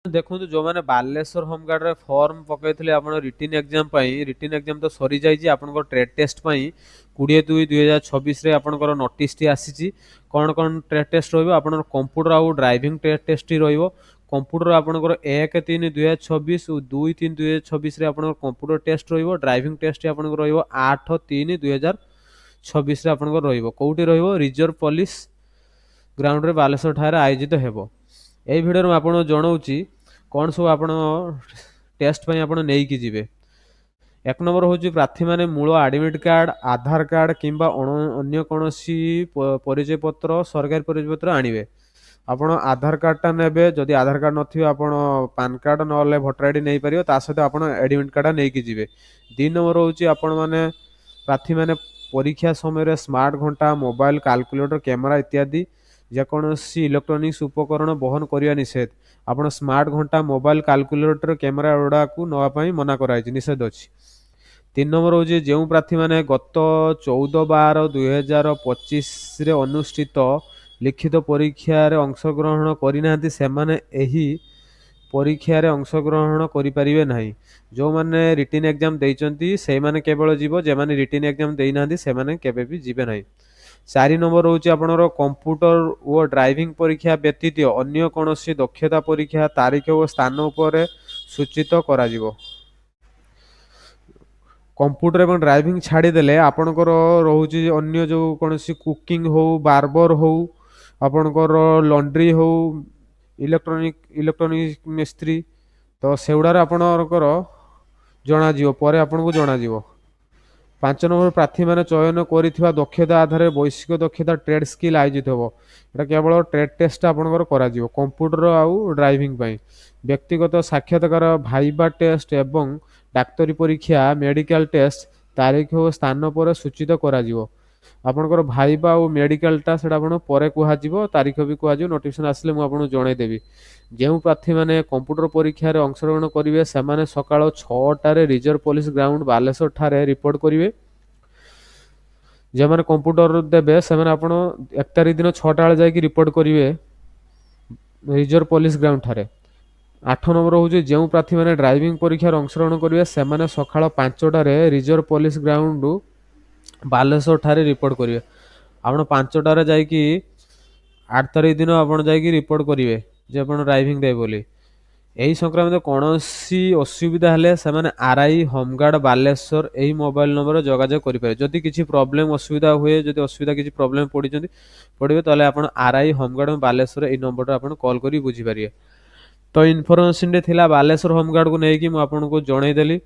ଦେଖନ୍ତୁ, ଯେଉଁମାନେ ବାଲେଶ୍ୱର ହୋମଗାର୍ଡ଼ରେ ଫର୍ମ ପକାଇଥିଲେ ଆପଣ ରିଟିନ୍ ଏକ୍ଜାମ୍ ପାଇଁ, ରିଟିନ୍ ଏକ୍ଜାମ୍ ତ ସରିଯାଇଛି। ଆପଣଙ୍କ ଟ୍ରେଡ୍ ଟେଷ୍ଟ ପାଇଁ 20/2/2026ରେ ଆପଣଙ୍କର ନୋଟିସ୍ଟି ଆସିଛି। କ'ଣ କ'ଣ ଟ୍ରେଡ୍ ଟେଷ୍ଟ ରହିବ? ଆପଣଙ୍କର କମ୍ପ୍ୟୁଟର ଆଉ ଡ୍ରାଇଭିଂ ଟ୍ରେଡ୍ ଟେଷ୍ଟଟି ରହିବ। କମ୍ପ୍ୟୁଟର ଆପଣଙ୍କର 1/3/2026 ଓ 2/3/2026ରେ ଆପଣଙ୍କର କମ୍ପ୍ୟୁଟର ଟେଷ୍ଟ ରହିବ। ଡ୍ରାଇଭିଂ ଟେଷ୍ଟ ଆପଣଙ୍କର ରହିବ 8/3/2026ରେ ଆପଣଙ୍କର ରହିବ। କେଉଁଠି ରହିବ? ରିଜର୍ଭ ପୋଲିସ ଗ୍ରାଉଣ୍ଡରେ ବାଲେଶ୍ୱର ଠାରେ ଆୟୋଜିତ ହେବ। ଏଇ ଭିଡ଼ିଓରେ ମୁଁ ଆପଣଙ୍କୁ ଜଣାଉଛି କ'ଣ ସବୁ ଆପଣ ଟେଷ୍ଟ ପାଇଁ ଆପଣ ନେଇକି ଯିବେ। 1 ନମ୍ବର ହେଉଛି, ପ୍ରାର୍ଥୀମାନେ ମୂଳ ଆଡ଼ମିଟ୍ କାର୍ଡ଼, ଆଧାର କାର୍ଡ଼ କିମ୍ବା ଅନ୍ୟ କୌଣସି ପରିଚୟ ପତ୍ର, ସରକାରୀ ପରିଚୟ ପତ୍ର ଆଣିବେ। ଆପଣ ଆଧାର କାର୍ଡ଼ଟା ନେବେ। ଯଦି ଆଧାର କାର୍ଡ଼ ନଥିବ, ଆପଣ ପାନ୍ କାର୍ଡ଼ ନହେଲେ ଭୋଟର ଆଇଡ଼ି ନେଇପାରିବେ। ତା ସହିତ ଆପଣ ଆଡ଼ମିଟ୍ କାର୍ଡ଼ଟା ନେଇକି ଯିବେ। 2 ନମ୍ବର ହେଉଛି, ଆପଣମାନେ ପ୍ରାର୍ଥୀମାନେ ପରୀକ୍ଷା ସମୟରେ ସ୍ମାର୍ଟ ଘଣ୍ଟା, ମୋବାଇଲ, କାଲକୁଲେଟର, କ୍ୟାମେରା ଇତ୍ୟାଦି ଯେକୌଣସି ଇଲେକ୍ଟ୍ରୋନିକ୍ସ ଉପକରଣ ବହନ କରିବା ନିଷେଧ। ଆପଣ ସ୍ମାର୍ଟ ଘଣ୍ଟା, ମୋବାଇଲ, କାଲକୁଲେଟର, କ୍ୟାମେରା ଏଗୁଡ଼ାକୁ ନେବା ପାଇଁ ମନା କରାଯାଇଛି, ନିଷେଧ ଅଛି। 3 ନମ୍ବର ହେଉଛି, ଯେଉଁ ପ୍ରାର୍ଥୀମାନେ ଗତ 14/12/2025ରେ ଅନୁଷ୍ଠିତ ଲିଖିତ ପରୀକ୍ଷାରେ ଅଂଶଗ୍ରହଣ କରିନାହାନ୍ତି, ସେମାନେ ଏହି ପରୀକ୍ଷାରେ ଅଂଶଗ୍ରହଣ କରିପାରିବେ ନାହିଁ। ଯେଉଁମାନେ ରିଟିନ୍ ଏକ୍ଜାମ୍ ଦେଇଛନ୍ତି, ସେଇମାନେ କେବଳ ଯିବ। ଯେଉଁମାନେ ରିଟିନ୍ ଏକ୍ଜାମ୍ ଦେଇନାହାନ୍ତି, ସେମାନେ କେବେ ବି ଯିବେ ନାହିଁ। 4 ନମ୍ବର ରହୁଛି ଆପଣଙ୍କର, କମ୍ପ୍ୟୁଟର ଓ ଡ୍ରାଇଭିଂ ପରୀକ୍ଷା ବ୍ୟତୀତ ଅନ୍ୟ କୌଣସି ଦକ୍ଷତା ପରୀକ୍ଷା ତାରିଖ ଓ ସ୍ଥାନ ଉପରେ ସୂଚିତ କରାଯିବ। କମ୍ପ୍ୟୁଟର ଏବଂ ଡ୍ରାଇଭିଂ ଛାଡ଼ିଦେଲେ ଆପଣଙ୍କର ରହୁଛି ଅନ୍ୟ ଯେଉଁ କୌଣସି କୁକିଂ ହଉ, ବାର୍ବର ହଉ, ଆପଣଙ୍କର ଲଣ୍ଡ୍ରି ହଉ, ଇଲେକ୍ଟ୍ରୋନିକ୍ ମିସ୍ତ୍ରୀ, ତ ସେଗୁଡ଼ାର ଆପଣଙ୍କର ଜଣାଯିବ, ପରେ ଆପଣଙ୍କୁ ଜଣାଯିବ। 5 ନମ୍ବର, ପ୍ରାର୍ଥୀମାନେ ଚୟନ କରିଥିବା ଦକ୍ଷତା ଆଧାରରେ ବୈଷୟିକ ଦକ୍ଷତା ଟ୍ରେଡ୍ ସ୍କିଲ୍ ଆୟୋଜିତ ହେବ। ଏଇଟା କେବଳ ଟ୍ରେଡ୍ ଟେଷ୍ଟ ଆପଣଙ୍କର କରାଯିବ କମ୍ପ୍ୟୁଟର ଆଉ ଡ୍ରାଇଭିଂ ପାଇଁ। ବ୍ୟକ୍ତିଗତ ସାକ୍ଷାତକାର, ଭାଇବା ଟେଷ୍ଟ ଏବଂ ଡାକ୍ତରୀ ପରୀକ୍ଷା, ମେଡ଼ିକାଲ ଟେଷ୍ଟ ତାରିଖ ଓ ସ୍ଥାନ ପରେ ସୂଚିତ କରାଯିବ। ଆପଣଙ୍କର ଭାଇବା ଆଉ ମେଡ଼ିକାଲଟା ସେଇଟା ଆପଣ ପରେ କୁହାଯିବ, ତାରିଖ ବି କୁହାଯିବ। ନୋଟିଫିକେସନ୍ ଆସିଲେ ମୁଁ ଆପଣଙ୍କୁ ଜଣାଇଦେବି। ଯେଉଁ ପ୍ରାର୍ଥୀମାନେ କମ୍ପ୍ୟୁଟର ପରୀକ୍ଷାରେ ଅଂଶଗ୍ରହଣ କରିବେ, ସେମାନେ ସକାଳ 6ଟାରେ ରିଜର୍ଭ ପୋଲିସ ଗ୍ରାଉଣ୍ଡ ବାଲେଶ୍ୱର ଠାରେ ରିପୋର୍ଟ କରିବେ। ଯେଉଁମାନେ କମ୍ପ୍ୟୁଟର ଦେବେ, ସେମାନେ ଆପଣ 1 ତାରିଖ ଦିନ 6ଟା ବେଳେ ଯାଇକି ରିପୋର୍ଟ କରିବେ ରିଜର୍ଭ ପୋଲିସ ଗ୍ରାଉଣ୍ଡ ଠାରେ। 8 ନମ୍ବର ହେଉଛି, ଯେଉଁ ପ୍ରାର୍ଥୀମାନେ ଡ୍ରାଇଭିଂ ପରୀକ୍ଷାରେ ଅଂଶଗ୍ରହଣ କରିବେ, ସେମାନେ ସକାଳ 5ଟାରେ ରିଜର୍ଭ ପୋଲିସ ଗ୍ରାଉଣ୍ଡ ବାଲେଶ୍ୱର ଠାରେ ରିପୋର୍ଟ କରିବେ। ଆପଣ 5ଟାରେ ଯାଇକି 8 ତାରିଖ ଦିନ ଆପଣ ଯାଇକି ରିପୋର୍ଟ କରିବେ ଯେ ଆପଣ ଡ୍ରାଇଭିଂ ଦେବେ ବୋଲି। ଏହି ସଂକ୍ରାନ୍ତ କୌଣସି ଅସୁବିଧା ହେଲେ ସେମାନେ ଆର୍ I home guard Balasore ଏହି ମୋବାଇଲ ନମ୍ବରରେ ଯୋଗାଯୋଗ କରିପାରିବେ। ଯଦି କିଛି ପ୍ରୋବ୍ଲେମ୍ ଅସୁବିଧା ହୁଏ, ଯଦି ଅସୁବିଧା କିଛି ପ୍ରୋବ୍ଲେମ୍ ପଡ଼ିଛନ୍ତି ପଡ଼ିବେ, ତାହେଲେ ଆପଣ ଆର୍ I home guard Balasore ଏହି ନମ୍ବରରେ ଆପଣ କଲ୍ କରି ବୁଝିପାରିବେ। ତ ଇନଫର୍ମେସନ୍ଟି ଥିଲା ବାଲେଶ୍ୱର ହୋମଗାର୍ଡ଼କୁ ନେଇକି, ମୁଁ ଆପଣଙ୍କୁ ଜଣାଇଦେଲି।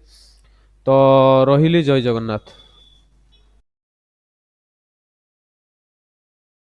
ତ ରହିଲି, ଜୟ ଜଗନ୍ନାଥ।